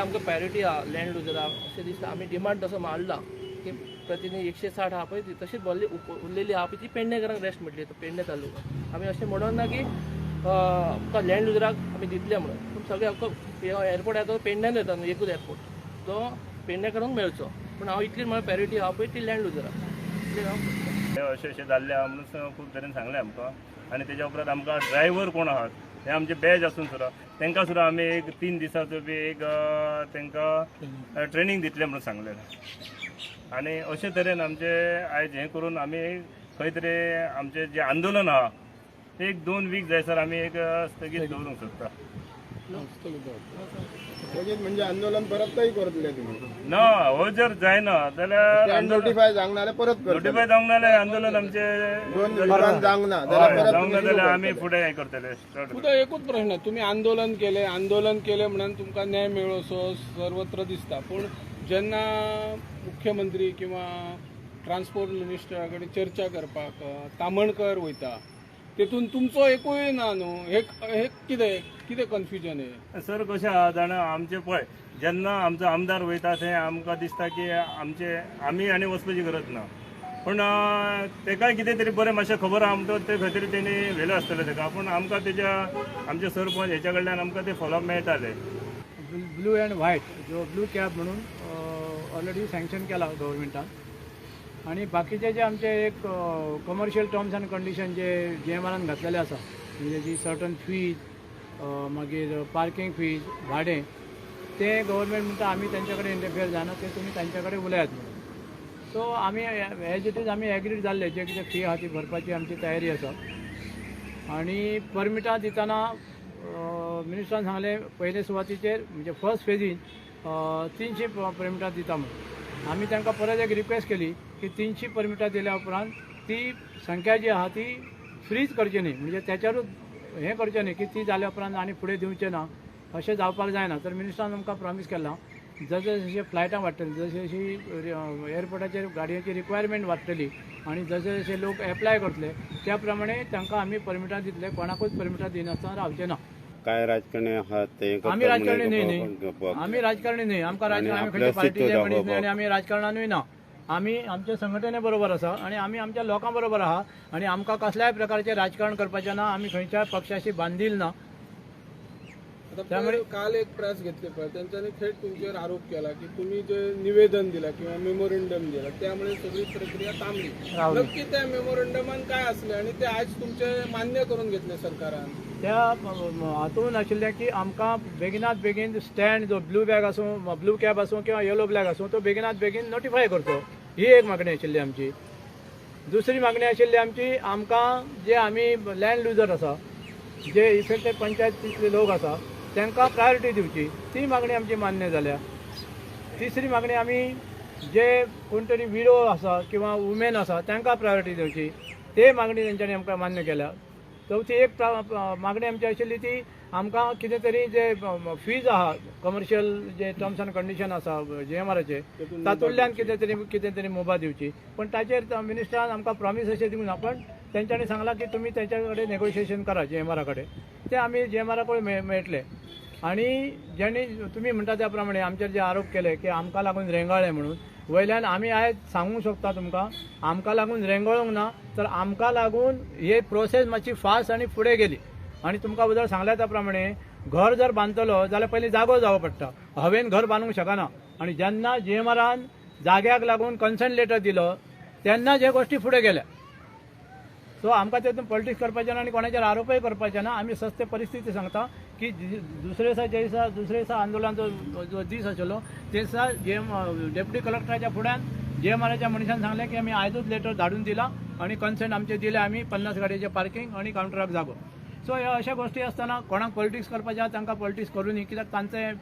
आमकां प्रायोरिटी आहा लँड लुजरा अशें दिसता. आमी डिमांड तसो मांडला की प्रतिनिधी 160 आहा पळय ती तशीच भरली, उरलेली आहा पळय ती पेडणेकरांक रेस्ट मेळटली. तो पेडणे तालुका आमी अशें म्हणून ना की आमकां लँड लुजराक आमी दितले म्हणून, पूण सगळे आमकां एअरपोर्ट येता तो पेडण्यान येता न्हू, एकूच एअरपोर्ट तो पेडणेकरांक मेळचो. पूण हांव इतली म्हळ्यार प्रायोरिटी आहा पळय ती लँड लुजराक, इतलें हांव सोदतां. हे अशें अशें जाल्लें आहा म्हणून खूब तरेन सांगलें आमकां. आनी तेज्या उपरांत आमकां ड्रायव्हर कोण आहात हे आमचे बॅच आसून सुद्दां तांकां सुद्दां आमी एक 3 दिसाचो बी एक तांकां ट्रेनींग दितले म्हणून सांगलें. आनी अशे तरेन आमचे आयज हें करून आमी खंय तरी आमचें जें आंदोलन आहा ते एक 2 वीक जायसर आमी एक स्थगीत दवरूंक सोदता. स्थगीत म्हणजे आंदोलन परत तय करतले तुम्ही? ना, हो जर जायना जाल्यार नोटिफाय जावंक ना जाल्यार परत करतले. नोटिफाय जावंक ना जाल्यार आंदोलन आमचें 2 विकान जावंक ना जाल्यार परत जावंक ना तुमी जाल्यार सुरू आमी करतले. फुडें हें करतले, स्टार्ट. तुका एकूच प्रश्न, तुम्ही आंदोलन केले, आंदोलन केले म्हणून तुमकां न्याय मेळ्ळो सो सर्वत्र दिसता, पूण जेन्ना मुख्यमंत्री किंवा ट्रान्सपोर्ट मिनिस्टरा कडेन चर्चा करपाक तामणकर वयता तेतून तुमचो एकूय ना न्हू, हे हे कितें कितें कन्फ्युजन हे? सर कशें आहा जाणा, आमचें पळय जेन्ना आमचो आमदार वयता थंय आमकां दिसता की आमचे आमी आनी वचपाची गरज ना, पूण तेकाय कितें तरी बरें मातशें खबर आहा म्हणटकच ते खंय तरी तेणी व्हेलें आसतलें तेका, पूण आमकां तेज्या आमचे सरपंच हेच्या कडल्यान आमकां ते फॉलोअप मेळटाले. ब्लू अँड व्हायट जो ब्लू कॅब म्हणून ऑलरेडी सँक्शन केला गव्हर्मेंटान, आनी बाकीचे जे आमचे एक कमर्शियल टर्म्स अँड कंडिशन जे जी एम आरान घातलेले आसा, म्हणजे जी सर्टन फीज, मागीर पार्कींग फीज, भाडें, तें गव्हर्मेंट म्हणटा आमी तेंच्या कडेन इंटरफियर जायना, तें तुमी तांच्या कडेन उलयात म्हणून. सो आमी एज it is आमी एग्रीड जाल्ले, जे कितें फी आहा ती भरपाची आमची तयारी आसा. आनी परमिटां दितना मिनिस्टरान सांगलें पयले सुवातीचेर म्हणजे फर्स्ट फेजीन 300 परमिटां दिता म्हणून. आमी तांकां परत एक रिक्वेस्ट केली की 300 परमिटां दिल्या उपरांत ती संख्या जी आहा ती फ्रीज करची न्ही, म्हणजे त्याच्यारूच हें करचें न्ही की ती जाल्या उपरांत आनी फुडें दिवचें ना, अशें जावपाक जायना. तर मिनिस्टरान आमकां प्रॉमीस केलां जशें जशें फ्लायटां वाडटलीं, जशें जशी एअरपोर्टाचेर गाडयांची रिक्वायरमेंट वाडटली आनी जशे जशे लोक एप्लाय करतले त्या प्रमाणे तांकां आमी परमिटां दितले, कोणाकूच परमिटां दिनासतना रावचें ना. काय राजकारणी आहात ते आमी राजकारणी न्ही न्ही, आमी राजकारणी न्ही, आमकां राजकारण आमी खंयच्या पार्टीचे मनीस न्ही आनी आमी राजकारणानूय ना. आमी आमच्या संघटने बरोबर आसा आनी आमी आमच्या लोकां बरोबर आहा आनी आमकां कसल्याय प्रकारचें राजकारण करपाचें ना, आमी खंयच्याय पक्षाशी बांदील ना. त्यामुळे काल एक प्रेस घेतली पळय, तेंच्यांनी थेट तुमचेर आरोप केला की तुम्ही जे निवेदन दिला किंवा मेमोरेंडम दिला त्यामुळे सगळी प्रक्रिया थांबली. नक्की त्या मेमोरेंडमान काय असले आणि ते आज तुमचे मान्य करून घेतले सरकारान? त्या हातून आशिल्लें की आमकां बेगिनात बेगीन स्टँड जो ब्लू बॅग आसूं, ब्लू कॅब आसूं किंवा येलो ब्लॅक आसूं, तो बेगिनात बेगीन नोटिफाय करचो, ही एक मागणी आशिल्ली आमची. दुसरी मागणी आशिल्ली आमची, आमकां जे आमी लँड लुजर आसा, जे इफेक्टेड पंचायतींतले लोक आसा तांकां प्रायोरिटी दिवची, ती मागणी आमची मान्य जाल्या. तिसरी मागणी आमी जे कोण तरी विडो आसा किंवा वुमेन आसा तांकां प्रायोरिटी दिवची, ते मागणी तेंच्यांनी आमकां मान्य केल्या. चवथी एक मागणी आमची आशिल्ली ती आमकां कितें तरी जे फीज आहा, commercial J terms and condition आसा जी एम आराचे, तातूंतल्यान कितें तरी मोबा दिवची. पण ताचेर मिनिस्टरान आमकां प्रॉमीस अशें दिवंक ना, पण तेंच्यांनी सांगलां की तुमी तेंच्या कडेन नेगोशिएशन करा जी एम आरा कडेन, ते आमी जी एम आरा कडेन मेळटले. आनी जेणी तुमी म्हणटा त्या प्रमाणे आमचेर जे आरोप केले की आमकां लागून रेंगाळ्ळे म्हणून, वयल्यान आमी आयज सांगूंक शकता तुमकां आमकां लागून रेंगळोंक ना, तर आमकां लागून ही प्रोसेस मातशी फास्ट आनी फुडें गेली. आनी तुमकां उदर सांगल्या त्या प्रमाणे घर जर बांदतलो जाल्यार पयलीं जागो जावो पडटा, हवेन घर बांदूंक शकना. आनी जेन्ना जी एम आरान जाग्याक लागून कन्सर्न लेटर दिलो तेन्ना जे गोश्टी फुडें गेल्या. सो आमकां तेतून पॉलिटिक्स करपाचें ना आनी कोणाचेर आरोपय करपाचे ना. आमी सस्ते परिस्थिती सांगता की दुसरे दिसा जे दिसा दुसरे दिसा आंदोलनाचो जो दीस आशिल्लो ते दिसा जी एम डेप्युटी कलेक्टराच्या फुड्यान जी एम आराच्या मनशान सांगलें की आमी आयजूच लेटर धाडून दिला आनी कन्सेंट आमचें दिलें, आमी 50 गाडयेचें पार्किंग आनी कावंटराक जागो. सो ह्यो अश्या गोश्टी आसतना कोणाक पॉलिटिक्स करपाचें आहा तांकां पॉलिटिक्स करूं न्ही, कित्याक तांचें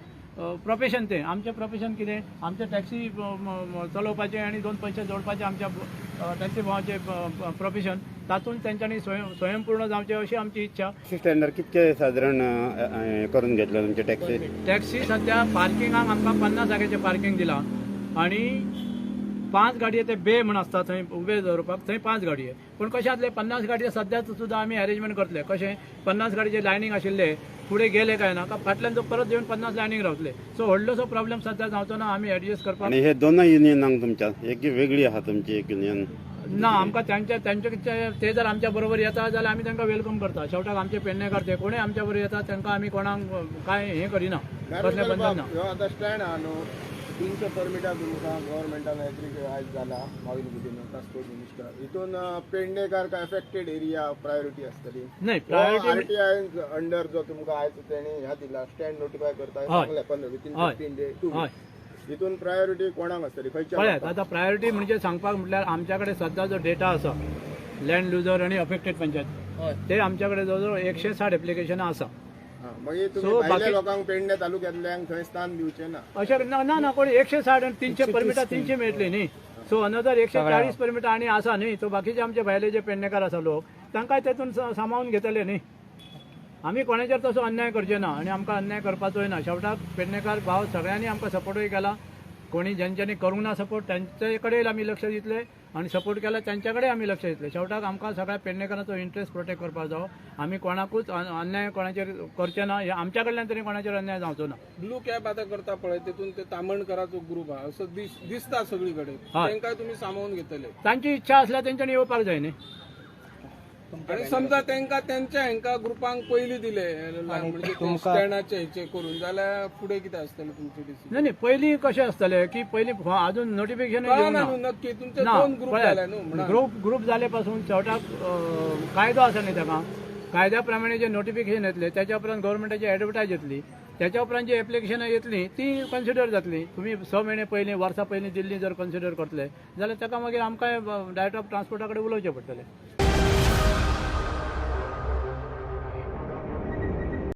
प्रोफेशन तें. आमचें प्रोफेशन कितें, आमचें टॅक्सी चलोवपाचें आनी 2 पयशे जोडपाचें आमच्या टॅक्सी भावाचें प्रोफेशन, तातूंत तेंच्यांनी स्वयंपूर्ण जावचें अशी आमची इच्छा. टॅक्सी स्टँडार कितके सादारण करून घेतलं तुमचे टॅक्सी? टॅक्सी सध्या पार्किंगाक आमकां 50 जाग्याचें पार्किंग दिलां आनी 5 गाडये ते बे म्हण आसता थंय उबे दवरपाक, थंय 5 गाडये. पूण कशें जातलें 50 गाडये सद्याक सुद्दां आमी अरेंजमेंट करतले. कशें 50 गाडयेचे लायनींग आशिल्ले फुडें गेले काय ना, फाटल्यान तो परत येवन 50 लायनींग रावतले. सो व्हडलोसो प्रॉब्लेम सद्या जावचो ना, आमी एडजस्ट करपाक. आनी हे दोनूय युनियनांक तुमच्या एक वेगळी आहा तुमची एक युनियन ना, आमकां तांच्या ते जर आमच्या बरोबर येता जाल्यार आमी तांकां welcome करता. शेवटाक आमचे पेडणेकार ते कोणूय आमच्या बरोबर येता तांकां आमी कोणाक कांय हें करिना, कसलें बंधन ना. ह्यो आतां स्टँड आहा न्हू, 300 परमिटां तुमकां गव्हर्मेंटान आयज जाला मावीन गुदिन्हो ट्रान्सपोर्ट मिनिस्टर, हितून पेडणेकार काय एफेक्टेड एरिया प्रायोरिटी आसतली नाही प्रायोरिटी आरटीआय अंडर जो तुमकां आयज तेणी ह्या दिला स्टँड नोटिफाय करता सांगलें 15 वितीन 15 डे 2 हितून प्रायोरिटी कोणाक आसतली खंयच्या? पळयात आतां प्रायोरिटी म्हणजे सांगपाक म्हटल्यार आमच्या कडेन सद्या जो डेटा आसा लँड लुजर आनी अफेक्टेड पंचायत ते आमच्या कडेन जवळ जवळ 160 एप्लिकेशनां आसा. मागीर तुमी भायल्या लोकांक पेडणे तालुक्यांतल्यांक थंय स्थान दिवचें ना अशें ना ना कोण 160 आनी 300 परमिटां 300 मेळटली न्ही. सो अनदर 140 परमिटां आनी आसा न्ही, सो बाकीचे आमचे भायले जे पेडणेकार आसा लोक तांकांय तेतून सामावून घेतले न्ही. आमी कोणाचेर तसो अन्याय करचे ना आनी आमकां अन्याय करपाचोय ना. शेवटाक पेडणेकार भाव सगळ्यांनी आमकां सपोर्टूय केला. कोणी ज्यांच्यानी करूंक ना सपोर्ट तांचे कडेन आमी लक्ष दितले आनी सपोर्ट केला तांच्या कडेन आमी लक्ष दितले. शेवटाक आमकां सगळ्या पेडणेकारांचो इंट्रस्ट प्रोटेक्ट करपाक जावो. आमी कोणाकूच अन्याय कोणाचेर करचे ना, हे आमच्या कडल्यान तरी कोणाचेर अन्याय जावचो ना. ब्लू कॅब आतां करता पळय तेतून ते तामणकराचो ग्रुप आहा असो दिसता सगळी कडेन, तांकां तुमी सामावून घेतले. तांची इच्छा आसल्यार तेंच्यांनी येवपाक जाय न्ही. आनी समजा तांकां तेंच्या हेंका ग्रुपांक पयलीं दिले म्हणजे स्टँडाचे हेचे करून जाल्यार फुडें कितें आसतलें तुमचें डिसिजन? न्ही न्ही पयलीं कशें आसतलें की पयलीं अजून नोटिफिकेशन कळना न्हू नक्की तुमचे 2 ग्रुप जाले न्हू. ग्रुप जाले पासून शेवटाक कायदो आसा न्ही ताका, कायद्या प्रमाणे जे नोटिफिकेशन येतलें त्याच्या उपरांत गव्हर्मेंटाची एडवर्टायज येतली, त्याच्या उपरांत जी एप्लिकेशनां येतली ती कन्सिडर जातली. तुमी 6 म्हयने पयलीं वर्सां पयलीं दिल्ली जर कन्सिडर करतले जाल्यार ताका मागीर आमकां डायरेक्टर ऑफ ट्रान्सपोर्टा कडेन उलोवचें पडटलें.